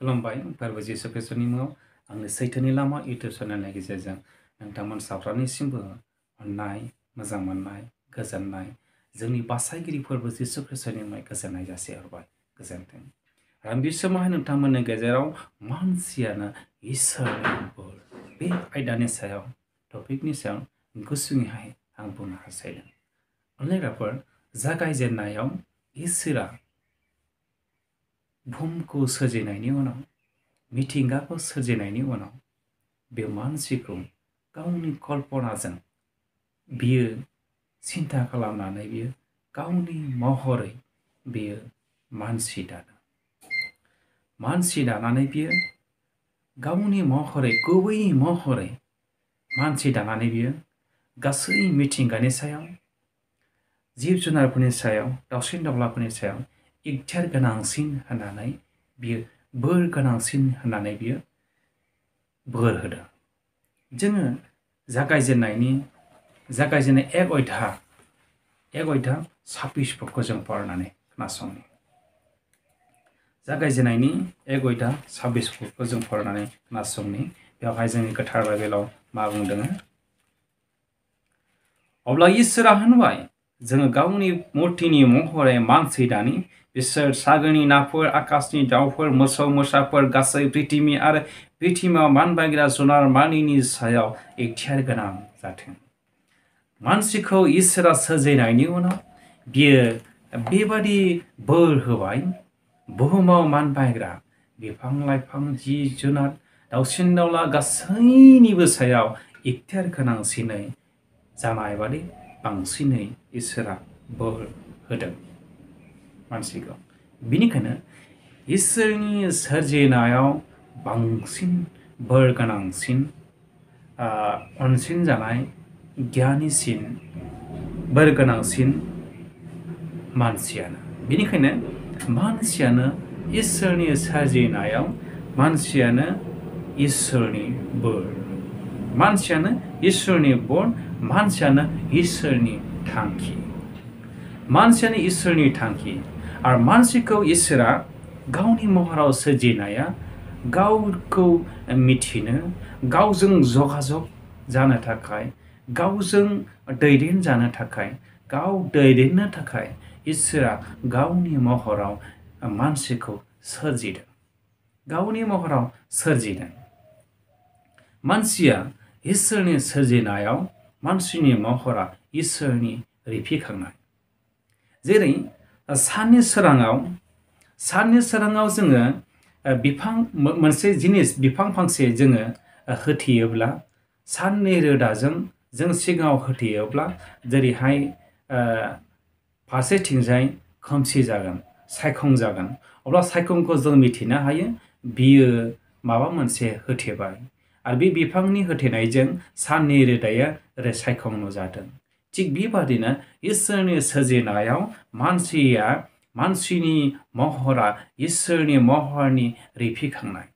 खुलुमबाय फोरबो जिसु ख्रिस्टनि मुङाव आंनि सैथोनि लामा इउटुब चेनेलनि गेजेरजों नोंथांमोन साफ्रोमनिसिमबो अननाय मोजां मोननाय गोजोननाय जोंनि बासायगिरि फोरबो जिसु ख्रिस्टनि मुङाव गोजोननाय जासिहरबाय गोजोन्थों। आं बे समावहाय नोंथांमोननि गेजेराव मानसियानो इसोरनि बोर बे आयदानि सायाव टपिकनि सायाव गुसुङैहाय आं बुंनो हास्थायदों। अनलायग्राफोर जागायजेननायाव इसोरा बुहुमखौ सोरजिनायनि उनाव मिथिंगाखौ सोरजिनायनि उनाव बे मानसिखौ गावनि कल्पनाजों बियो सिन्था खालामनानै बियो गावनि महरै बियो मानसि दानानै बियो गावनि महरै गुबै महरै मानसि दानानै बियो गासै मिथिंगानि सायाव जिब जुनारफोरनि सायाव दाउसिन दाउलाफोरनि सायाव इख्तियार गोनांसिन होननानै बियो बोर गोनांसिन होननानै बियो बोर होदों। जोङो जागायजेननाय एक अध्याय 26 पदखौ जों फरायनानै खोनासंनि। जागायजेननायनि एक अध्याय 26 पदखौ जों फरायनानै खोनासंनि। बेवहाय जोंनि गोथार बाइबेलाव मा बुंदों? अब्ला इसोरा होनबाय, जोङो गावनि मुर्तिनि महरै मानसि दानि, बिसोर सागरनि नाफोर, आकाशनि दाउफोर, मोसौ मोसाफोर, गासै पृथ्वी आरो पृथ्वीयाव मानबायग्रा जुनार मानिनि सायाव इख्तियार गोनां जाथों। मानसिखौ इसोरा सोरजिनायनि उनाव बियो बेबादि बोर होबाय, बुहुमाव मानबायग्रा बिफां लाइफां, जिब जुनार, दाउसिन दाउला गासैनिबो सायाव इख्तियार गोनांसिनै जानाय बादि बांसिनै इसोरा बोर होदों मानसिखौ। बिनिखायनो इसोरनि सोरजिनायाव बांसिन बोर गोनांसिन अनसिन जानाय गियानिसिन बोर गोनांसिन मानसियानो। बिनिखायनो मानसियानो इसोरनि सोरजिनायाव मानसियानो इसोरनि बोर, मानसियानो इसोरनि बोर, मानसियानो इसोरनि थांखि, मानसियानो इसोरनि थांखि। आरो मानसिखौ इसोरा गावनि महराव सोरजिनाया गावखौ मिथिनो, गावजों जगाजग जानो थाखाय, गावजों दैदेनजानो थाखाय, गाव दैदेननो थाखाय इसोरा गावनि महराव मानसिखौ सोरजिदों, गावनि महराव सोरजिदों। मानसिया इसोरनि सोरजिनायाव मानसिनि महरा इसोरनि रिफिखांनाय। जेरै साननि सोराङाव जोङो मोनसे जिनिस बिफां फांसे जोङो होथेयोब्ला, साननि रोदाजों जों सिगाङाव होथेयोब्ला जेरैहाय फारसेथिंजाय खोमसि जागोन, सायखं जागोन, अब्ला सायखंखौ जों मिथिनो हायो बियो माबा मोनसे होथेबाय। आरो बे बिफांनि होथेनायजों साननि रोदाया ओरै सायखं नुजादों। थिग बेबादिनो इसोरनि सोरजिनायाव मानसिनि महरा इसोरनि महरनि रिफिखांनाय।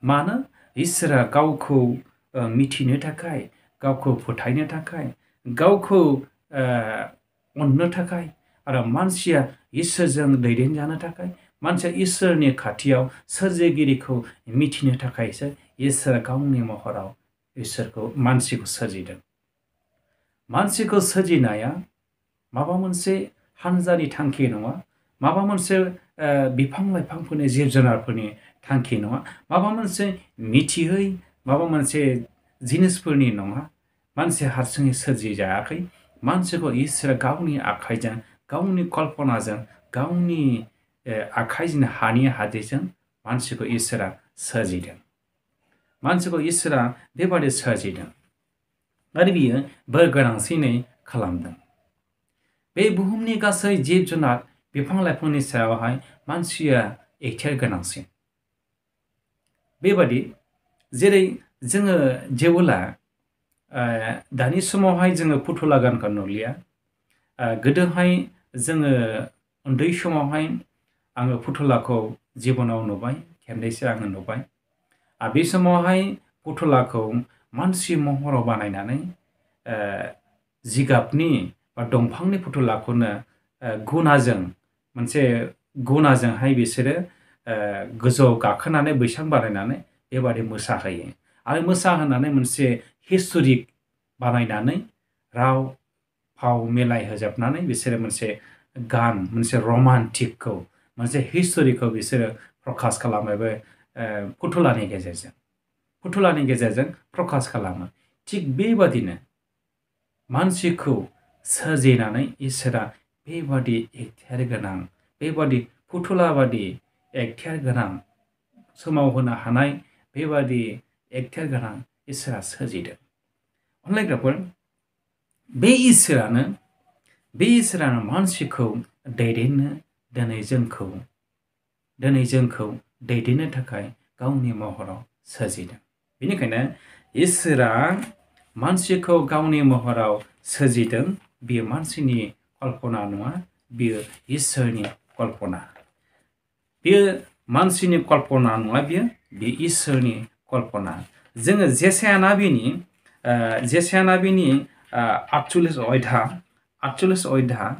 मानो? इसोरा गावखौ मिथिनो थाखाय, गावखौ फोथायनो थाखाय, गावखौ अननो थाखाय, आरो मानसिया इसोरजों दैदेनजानो थाखाय, मानसिया इसोरनि खाथियाव सोरजिगिरिखौ मिथिनो थाखायसो इसोरा गावनि महराव मानसिखौ सोरजिदों। मानसिखौ सोरजिनाया माबा मोनसे हानजानि थांखि नङा, माबा मोनसे बिफां लाइफांफोरनि जिब जुनारफोरनि थांखि नङा, माबा मोनसे मिथियै माबा मोनसे जिनिसफोरनि नङा। मानसिया हारसिङै सोरजिजायाखै। मानसिखौ इसोरा गावनि आखाइजों, गावनि कल्पनाजों, गावनि आखाइजों हानि हादैजों मानसिखौ इसोरा सोरजिदों। मानसिखौ इसोरा बेबादि सोरजिदों आरो बियो बोर गोनांसिनै खालामदों। बे बुहुमनि गासै जिब जुनार बिफां लाइफांनि सायावहाय मानसिया इख्तियार गोनांसिन। बेबादि जेरै जोङो जेबोला दानि समावहाय जोङो फुथुला गानखौ नुलिया। गोदोहाय जोङो उन्दै समावहाय आङो फुथुलाखौ जिबनाव नुबाय, खेबनैसो आङो नुबाय। आरो बे समावहाय फुथुलाखौ मानसि महराव बानायनानै जिगाबनि बा दंफांनि फुथुलाखौनो गुनाजोंहाय बिसोरो गोजौ गाखोनानै बैसां बानायनानै बेबादि मोसाहोयो आरो मोसाहोनानै मोनसे हिस्टरिक बानायनानै राव फाव मिलाय होजोबनानै बिसोरो मोनसे गान मोनसे रमान्टिकखौ मोनसे हिस्टरिखौ बिसोरो प्रकाश खालामो बे फुथुलानि गेजेरजों प्रकाश खालामो थिग बेबादिनो मानसिखौ सोरजिनानै इसोरा बेबादि एखतियार गोनां बेबादि फुथुला बादि एखतियार गोनां सोमावहोनो हानाय बेबादि एखतियार गोनां इसोरा सोरजिदों अनलायग्राफोर बे इसोरानो मानसिखौ दैदेननो दिनै जोंखौ दैदेननो थाखाय गावनि महराव सोरजिदों बेनिखायनो इसोरा मानसिखौ गावनि महराव सोरजिदों बियो मानसिनि कल्पना नङा बियो इसोरनि कल्पना बियो मानसिनि कल्पना नङा बियो इसोरनि कल्पना जोङो जेसायाना बिनि 48 अयधा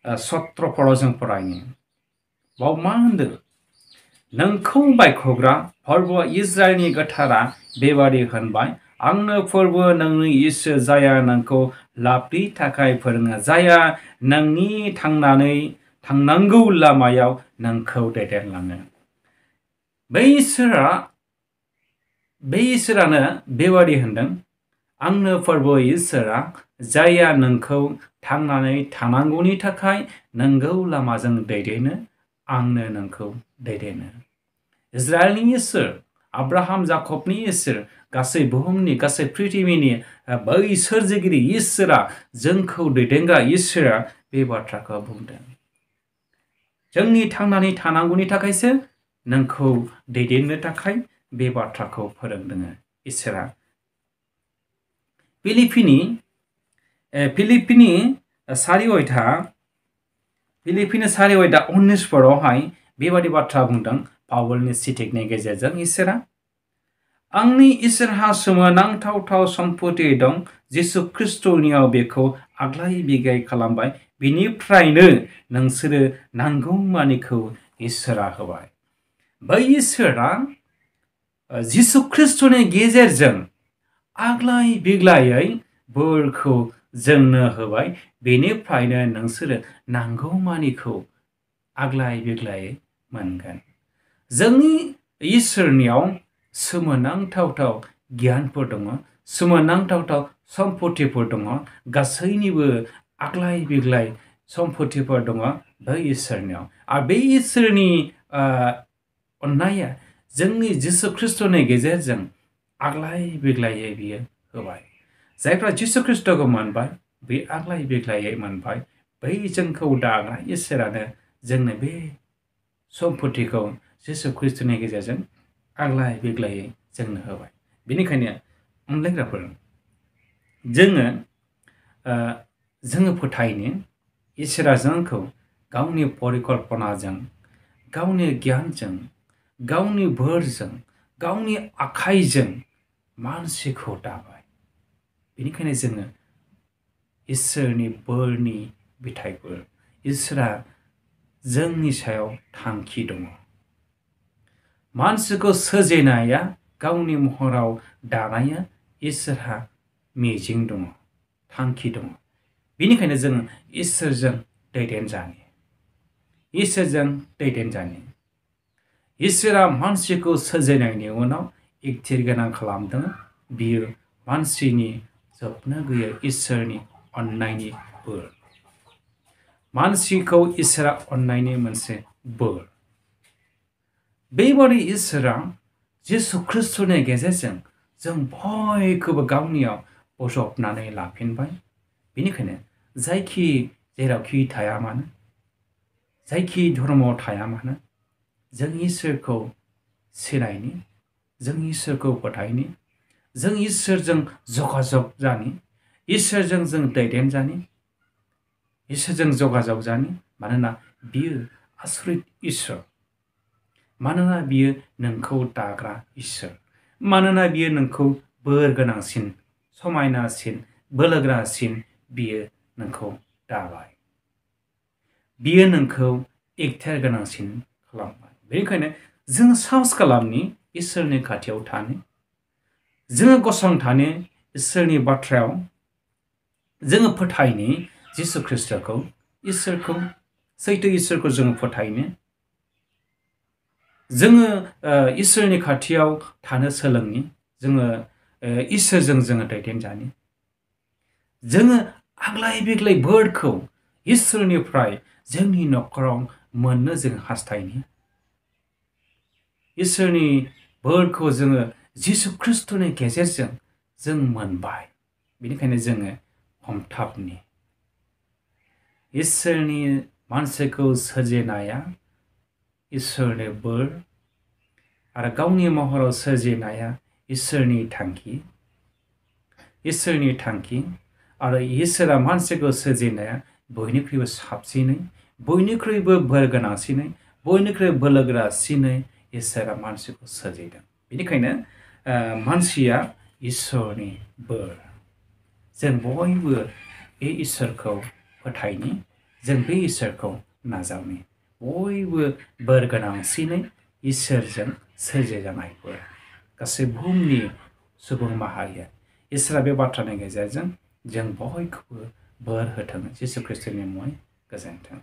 17 फराव जों फरायो बाव मा होनदों नोंखौ बायखोग्रा फोरबो इजराइलनि गोथारा बेबादि होनबाय आंनो फोरबो नोंनि इसोर जाया नोंखौ लाबनि थाखाय फोरोङो जाया नोंनि थांनांगौ लामायाव नोंखौ दैदेनलाङो बै इसोरानो बेबादि होनदों आंनो फोरबो इसोरा जाया नोंखौ थांनानै थानांगौनि थाखाय नंगौ लामाजों दैदेनो आंनो नोंखौ दैदेनो इजराइलनि इसोर आब्राहाम जाकबनि इसोर गासै बुहुमनि गासै पृथिबिनि बै सोरजिगिरि इसोरा जोंखौ दैदेनग्रा इसोरा बे बाथ्राखौ बुंदों जोंनि थांनानै थानांगौनि थाखायसो नोंखौ दैदेननो थाखाय बे बाथ्राखौ फोरोंदों इसोरा फिलिपिनि 4:19 फोरावहाय बेबादि बाथ्रा बुंदों पावलनि सिटिकनि गेजेरजों इसोरा आंनि इसोरहा सोमोनांथाव सम्पति दं जिसु ख्रिस्टनियाव बेखौ आग्लाय बिगाय खालामबाय बिनिफ्रायनो नोंसोरो नांगौ मानिखौ इसोरा होबाय बै इसोरा जिसु ख्रिस्टनि गेजेरजों आग्लाय बिग्लायै बोरखौ जोंनो होबाय बेनिफ्रायनो नोंसोरो नांगौ मानिखौ आग्लाय बिग्लायै मोनगोन जोंनि इसोरनियाव सोमोनांथाव गियानफोर दङ सोमोनांथाव सम्पतिफोर दङ गासैनिबो आग्लाय बिग्लाय सम्पतिफोर दङ बै इसोरनियाव आरो बे इसोरनि अननाया जोंनि जिसु ख्रिस्टनि गेजेरजों आग्लाय बिग्लायै बियो होबाय जायफ्रा जिसु ख्रिस्टखौ मोनबाय बे आग्लाय बिग्लायै मोनबाय बै जोंखौ दाग्रा इसोरानो जोंनो बे सम्पतिखौ जिसु ख्रिस्टनि गेजेरजों आग्लाय बिग्लायै जोंनो होबाय बेनिखायनो अनलायग्राफोर जोङो फोथायनो इसोरा जोंखौ गावनि परिकल्पनाजों गावनि गियानजों गावनि बोरजों गावनि आखाइजों मानसिखौ दाबाय बेनिखायनो जोङो इसोरनि बोरनि बिथाइफोर इसोरा जोंनि सायाव थांखि दङ मानसिखौ सोरजिनाया गावनि महराव दानाया इसोरहा मिजिं दङ थांखि दङ बेनिखायनो जों इसोरजों दैदेनजानो इसोरा मानसिखौ सोरजिनायनि उनाव इखथियार गोनां खालामदों बियो मानसिनि जोबनो गैयै इसोरनि अननायनि बोर मानसिखौ इसोरा अननायनि मोनसे बोर बेबादि इसोरा जिसु ख्रिस्टनि गेजेरजों जों बयखौबो गावनियाव बजबनानै लाफिनबाय बेनिखायनो जायखि जेरावखि थाया मानो जायखि धर्मआव थाया मानो जों इसोरखौ सिनायनि जों इसोरखौ फोथायनि जों इसोरजों जगाजग जानि इसोरजों जों दैदेनजानि इसोरजों जगाजग जानि मानोना बियो आसरित इसोर मानोना बियो नोंखौ दाग्रा इसोर मानोना बियो नोंखौ बोर गोनांसिन समायनासिन बोलोगोरासिन बियो नोंखौ दाबाय बियो नोंखौ इखथियार गोनांसिन खालामबाय बेनिखायनो जों साहस खालामनि इसोरनि खाथियाव थानो जों गसंथानो इसोरनि बाथ्रायाव जों फोथायनि जिसु ख्रिस्टखौ इसोरखौ सैथो इसोरखौ जों फोथायनो जोङो इसोरनि खाथियाव थानो सोलोंनि जोङो इसोरजों जोङो दैदेनजानि जोङो आग्लाय बिग्लाय बोरखौ इसोरनिफ्राय जोंनि न'खराव मोननो जों हास्थायनि इसोरनि बोरखौ जोङो जिसु ख्रिस्टनि गेजेरजों जों मोनबाय बेनिखायनो जोङो हमथाबनि इसोरनि मानसिखौ सोरजिनाया इसोरनि बोर आरो गावनि महराव सोरजिनाया इसोरनि थांखि आरो इसोरा मानसिखौ सोरजिनाया बयनिख्रुइबो साबसिनै बयनिख्रुइबो बोर गोनांसिनै बयनिख्रुइबो बोलोगोरासिनै इसोरा मानसिखौ सोरजिदों बेनिखायनो मानसिया इसोरनि बोर जों बयबो बे इसोरखौ फोथायनि जों बे इसोरखौ नाजावनि बयबो बोर गोनांसिनै इसोरजों सोरजिजानायफोर गासै बुहुमनि सुबुं माहारिया इसोरा बे बाथ्रानि गेजेरजों जों बयखौबो बोर होथों जिसु ख्रिस्टनि मुङै गोजोन्थों